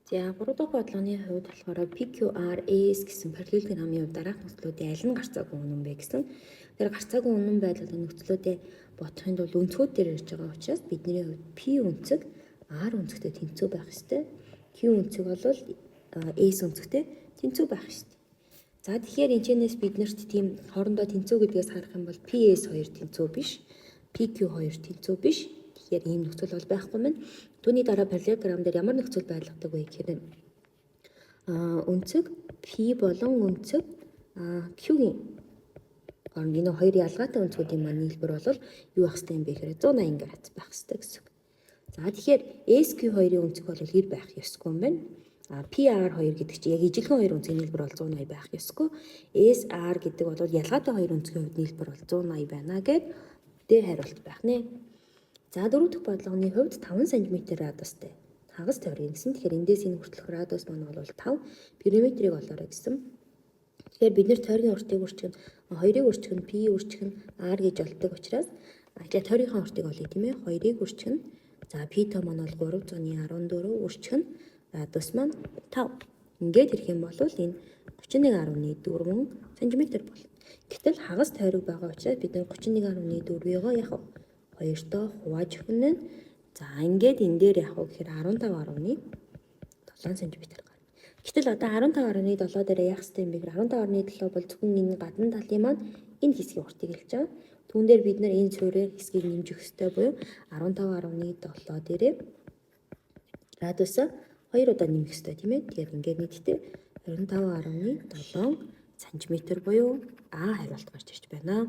За, 3 дахь бодлогын хувьд болохоор PQRS гэсэн параллелограммын хувьд дараах нөхцлүүдийн аль нь гарцаагүй үнэн бэ гэсэн. Тэр гарцаагүй үнэн байдал нөхцлүүдээ бодохын тулд өнцгүүд дээр ирж байгаа учраас бидний хувьд P өнцөг R өнцөгтэй тэнцүү байх ёстой. Q өнцөг бол S өнцөгтэй тэнцүү байх ёстой. За, тэгэхээр энэчнээс биднэрт тийм хоорондоо тэнцүү гэдгээс харах юм бол PS 2 тэнцүү биш, PQ 2 тэнцүү биш. Тэгэхээр ийм нөхцөл бол байхгүй мэн. Түүний дараа параллелограмм дээр ямар нөхцөл байрлагддаг вэ гэхээр өнцөг P болон өнцөг Q-ийн хооронд энэ хоёр ялгаатай өнцгүүдийн маань нийлбэр бол юу байх ёстой юм бэ гэхээр 180 градус байх ёстой гэсэн үг. За, тэгэхээр SQ 2-ын өнцөг бол 90 байх ёсгүй юм байна. А PR2 гэдэг чинь яг ижилхэн хоёр өнцгийн нийлбэр бол 180 байх ёсгүй. SR гэдэг бол ялгаатай хоёр өнцгийн хувьд нийлбэр бол 180 байна гэд D хариулт байх нэ. За, дөрөв дэх бодлогын хувьд 5 см радиустай хагас тойрог гэсэн. Тэгэхээр эндээс энэ хүртэлх радиус маань бол 5, периметрийг олоорой гэсэн. Тэгэхээр бид нэр тойргийн уртыг үрчих нь 2-ыг үрчих нь P үрчих нь R гэж олдог учраас тэгэхээр тойргийнхаа уртыг олъё, тийм ээ. 2-ыг үрчих нь, за, P тоо маань бол 314 үрчих нь радиус маань 5. Ингээд ирэх юм бол энэ 31.4 см болно. Гэтэл хагас тойрог байгаа учраас бид нар 31.4-ийг яг хоёртоо хувааж өгнө. За, ингээд энэ дээр яг гэхээр 15.7 см гарна. Гэтэл одоо 15.7 дээр яах ёстой юм бэ гэхээр 15.7 бол зөвхөн энэ гадна талын маань энэ хэсгийн уртыг хэлж байгаа. Түүн дээр бид нар энэ суурийн хэсгийг нэмж өгөх ёстой буюу 15.7 дээрээ радиусаа 2 удаа нэмэх ёстой, тийм ээ. Тэгэхээр ингээд нийтдээ 25.7 см буюу А хариулт гарч ирж байна.